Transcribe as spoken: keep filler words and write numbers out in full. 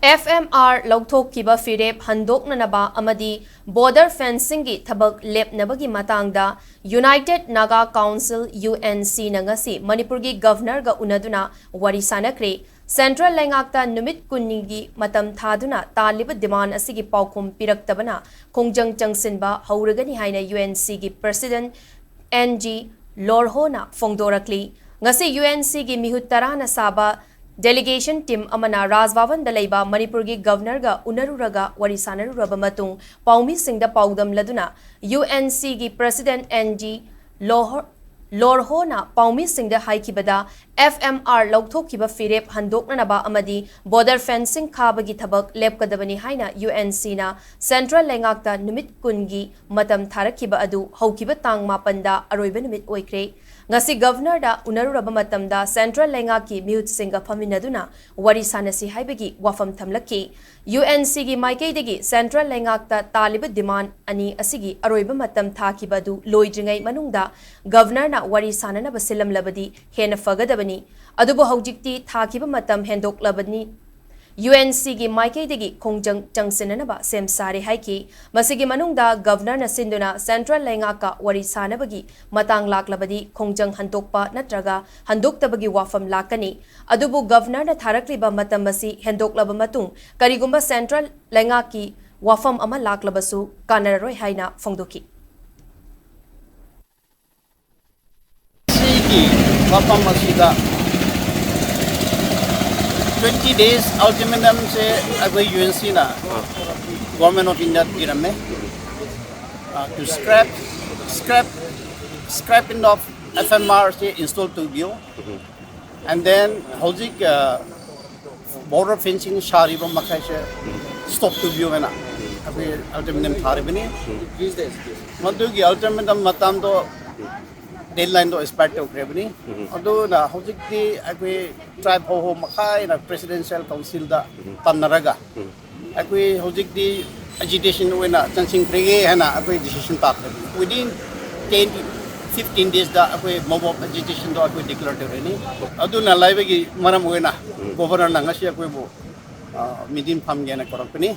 F M R ꯂꯧꯊꯣꯛꯈꯤꯕ ꯐꯤꯔꯦꯞ ꯍꯟꯗꯣꯛꯅꯅꯕ ꯑꯃꯗꯤ border ꯐꯦꯟꯁꯤꯡꯒꯤ ꯊꯕꯛ ꯂꯦꯞꯅꯕꯒꯤ ꯃꯇꯥꯡꯗ united Naga council, U N ꯁꯤꯅ ꯉꯁꯤ ꯃꯅꯤꯄꯨꯔꯒꯤ ꯒꯚꯔꯅꯔꯒ ꯎꯅꯗꯨꯅ ꯋꯥꯔꯤ ꯁꯥꯅꯈ꯭ꯔꯦ꯫ ꯁꯦꯟꯇ꯭ꯔꯦꯜ ꯂꯩꯉꯥꯛꯇ ꯅꯨꯃꯤꯠ ꯀꯨꯟꯅꯤꯒꯤ ꯃꯇꯝ ꯊꯥꯗꯨꯅ ꯇꯥꯜꯂꯤꯕ ꯗꯤꯃꯥꯟ ꯑꯁꯤꯒꯤ ꯄꯥꯎꯈꯨꯝ ꯄꯤꯔꯛꯇꯕꯅ ꯈꯣꯡꯖꯪ ꯆꯪꯁꯤꯟꯕ ꯍꯧꯔꯒꯅꯤ ꯍꯥꯏꯅ ꯌꯨ ꯑꯦꯟ ꯁꯤꯒꯤ ꯄ꯭ꯔꯁꯤꯗꯦꯟꯠ ꯑꯦꯟ ꯖꯤ ꯂꯣꯔꯍꯣꯅ ꯐꯣꯡꯗꯣꯔꯛꯂꯤ꯫ ꯉꯁꯤ ꯌꯨ ꯑꯦꯟ ꯁꯤꯒꯤ ꯃꯤꯍꯨꯠ ꯇꯔꯥꯅ ꯁꯥꯕ ꯗꯦꯂꯤꯒꯦꯁꯟ ꯇꯤꯝ ꯑꯃꯅ ꯔꯥꯖꯚꯕꯟꯗ ꯂꯩꯕ ꯃꯅꯤꯄꯨꯔꯒꯤ ꯒꯚꯔꯅꯔꯒ ꯎꯅꯔꯨꯔꯒ ꯋꯥꯔꯤ ꯁꯥꯅꯔꯨꯔꯕ ꯃꯇꯨꯡ ꯄꯥꯎꯃꯤꯁꯤꯡꯗ ꯄꯥꯎꯗꯝꯂꯗꯨꯅ ꯌꯨ ꯑꯦꯟ ꯁꯤꯒꯤ ꯄ꯭ꯔꯁꯤꯗꯦꯟꯠ ꯑꯦꯟ ꯖꯤ ꯂꯣꯍꯣ-, ꯂꯣꯔꯍꯣꯅ ꯄꯥꯎꯃꯤꯁꯤꯡꯗ ꯍꯥꯏꯈꯤꯕꯗ, ꯑꯦꯐ ꯑꯦꯝ ꯑꯥꯔ ꯂꯧꯊꯣꯛꯈꯤꯕ ꯐꯤꯔꯦꯞ ꯍꯟꯗꯣꯛꯅꯅꯕ ꯑꯃꯗꯤ ꯕꯣꯔꯗꯔ ꯐꯦꯟꯁꯤꯡ ꯈꯥꯕꯒꯤ ꯊꯕꯛ ꯂꯦꯞꯀꯗꯕꯅꯤ ꯍꯥꯏꯅ ꯌꯨ ꯑꯦꯟ ꯁꯤꯅ ꯁꯦꯟꯇ꯭ꯔꯦꯜ ꯂꯩꯉꯥꯛꯇ ꯅꯨꯃꯤꯠ ꯀꯨꯟꯒꯤ ꯃꯇꯝ ꯊꯥꯔꯛꯈꯤꯕ ꯑꯗꯨ ꯍꯧꯈꯤꯕ ꯇꯥꯡ ꯃꯥꯄꯟꯗ ꯑꯔꯣꯏꯕ ꯅꯨꯃꯤꯠ ꯑꯣꯏꯈ꯭ꯔꯦ꯫ ꯉꯁꯤ ꯒꯚꯔꯅꯔꯗ ꯎꯅꯔꯨꯔꯕ ꯃꯇꯝꯗ ꯁꯦꯟꯇ꯭ꯔꯦꯜ ꯂꯩꯉꯥꯛꯀꯤ ꯃꯤꯍꯨꯠꯁꯤꯡꯒ ꯐꯝꯃꯤꯟꯅꯗꯨꯅ ꯋꯥꯔꯤ ꯁꯥꯅꯁꯤ ꯍꯥꯏꯕꯒꯤ ꯋꯥꯐꯝ ꯊꯝꯂꯛꯈꯤ꯫ ꯌꯨ ꯑꯦꯟ ꯁꯤꯒꯤ ꯃꯥꯏꯀꯩꯗꯒꯤ ꯁꯦꯟꯇ꯭ꯔꯦꯜ ꯂꯩꯉꯥꯛꯇ ꯇꯥꯜꯂꯤꯕ ꯗꯤꯃꯥꯟ ꯑꯅꯤ ꯑꯁꯤꯒꯤ ꯑꯔꯣꯏꯕ ꯃꯇꯝ ꯊꯥꯈꯤꯕ ꯑꯗꯨ ꯂꯣꯏꯗ꯭ꯔꯤꯉꯩ ꯃꯅꯨꯡꯗ ꯒꯚꯔꯅꯔꯅ ꯋꯥꯔꯤ ꯁꯥꯅꯅꯕ ꯁꯤꯜꯂꯝꯂꯕꯗꯤ ꯍꯦꯟꯅ ꯐꯒꯗꯕꯅꯤ꯫ ꯑꯗꯨꯕꯨ ꯍꯧꯖꯤꯛꯇꯤ ꯊꯥꯈꯤꯕ ꯃꯇꯝ ꯍꯦꯟꯗꯣꯛꯂꯕꯅꯤ꯫ ꯌꯨ ꯑꯦꯟ ꯁꯤꯒꯤ ꯃꯥꯏꯀꯩꯗꯒꯤ ꯈꯣꯡꯖꯪ ꯆꯪꯁꯤꯟꯅꯅꯕ ꯁꯦꯝ ꯁꯥꯔꯦ ꯍꯥꯏꯈꯤ꯫ ꯃꯁꯤꯒꯤ ꯃꯅꯨꯡꯗ ꯒꯚꯔꯅꯔꯅ ꯁꯤꯟꯗꯨꯅ ꯁꯦꯟꯇ꯭ꯔꯦꯜ ꯂꯩꯉꯥꯛꯀ ꯋꯥꯔꯤ ꯁꯥꯅꯕꯒꯤ ꯃꯇꯥꯡ ꯂꯥꯛꯂꯕꯗꯤ ꯈꯣꯡꯖꯪ ꯍꯟꯗꯣꯛꯄ ꯅꯠꯇ꯭ꯔꯒ ꯍꯟꯗꯣꯛꯇꯕꯒꯤ ꯋꯥꯐꯝ ꯂꯥꯛꯀꯅꯤ꯫ ꯑꯗꯨꯕꯨ ꯒꯚꯔꯅꯔꯅ ꯊꯥꯔꯛꯂꯤꯕ ꯃꯇꯝ ꯑꯁꯤ ꯍꯦꯟꯗꯣꯛꯂꯕ ꯃꯇꯨꯡ ꯀꯔꯤꯒꯨꯝꯕ ꯁꯦꯟꯇ꯭ꯔꯦꯜ ꯂꯩꯉꯥꯛꯀꯤ ꯋꯥꯐꯝ ꯑꯃ ꯂꯥꯛꯂꯕꯁꯨ ꯀꯥꯟꯅꯔꯔꯣꯏ ꯍꯥꯏꯅ ꯐꯣꯡꯗꯣꯛꯈꯤ꯫ ꯁꯤꯒꯤ ꯃꯐꯝ ꯑꯁꯤꯗ twenty days ultimatum ꯁꯦ ꯑꯩꯈꯣꯏ ꯌꯨ ꯑꯦꯟ ꯁꯤꯅ Government of India ꯄꯤꯔꯝꯃꯦ꯫ Uh, to scrap, scrap, scrapping of F M R say install ꯇꯧꯕꯤꯌꯨ꯫ And then ꯍꯧꯖꯤꯛ, uh, border fencing ꯁꯥꯔꯤꯕ ꯃꯈꯩꯁꯦ stop ꯇꯧꯕꯤꯌꯨ ꯍꯥꯏꯅ ꯑꯩꯈꯣꯏ ultimatum ꯊꯥꯔꯤꯕꯅꯤ꯫ ꯃꯗꯨꯒꯤ ultimatum ꯃꯇꯝꯗꯣ, deadline ꯗꯣ expire ꯇꯧꯈ꯭ꯔꯕꯅꯤ꯫ ꯑꯗꯨꯅ ꯍꯧꯖꯤꯛꯇꯤ ꯑꯩꯈꯣꯏ tribe ꯍꯧꯍꯧ ꯃꯈꯩꯅ Presidential Council ꯗ ꯇꯥꯟꯅꯔꯒ ꯑꯩꯈꯣꯏ ꯍꯧꯖꯤꯛꯇꯤ agitation ꯑꯣꯏꯅ ꯆꯪꯁꯤꯟꯈ꯭ꯔꯒꯦ ꯍꯥꯏꯅ ꯑꯩꯈꯣꯏ decision ꯇꯥꯈ꯭ꯔꯕꯅꯤ꯫ Within ten to fifteen days ꯗ ꯑꯩꯈꯣꯏ mob of agitation ꯗꯣ ꯑꯩꯈꯣꯏ declare ꯇꯧꯔꯅꯤ꯫ ꯑꯗꯨꯅ ꯂꯩꯕꯒꯤ ꯃꯔꯝ ꯑꯣꯏꯅ Governor ꯅ ꯉꯁꯤ ꯑꯩꯈꯣꯏꯕꯨ ꯑ, ꯃꯤꯗꯤ ꯐꯝꯒꯦꯅ ꯀꯧꯔꯛꯄꯅꯤ꯫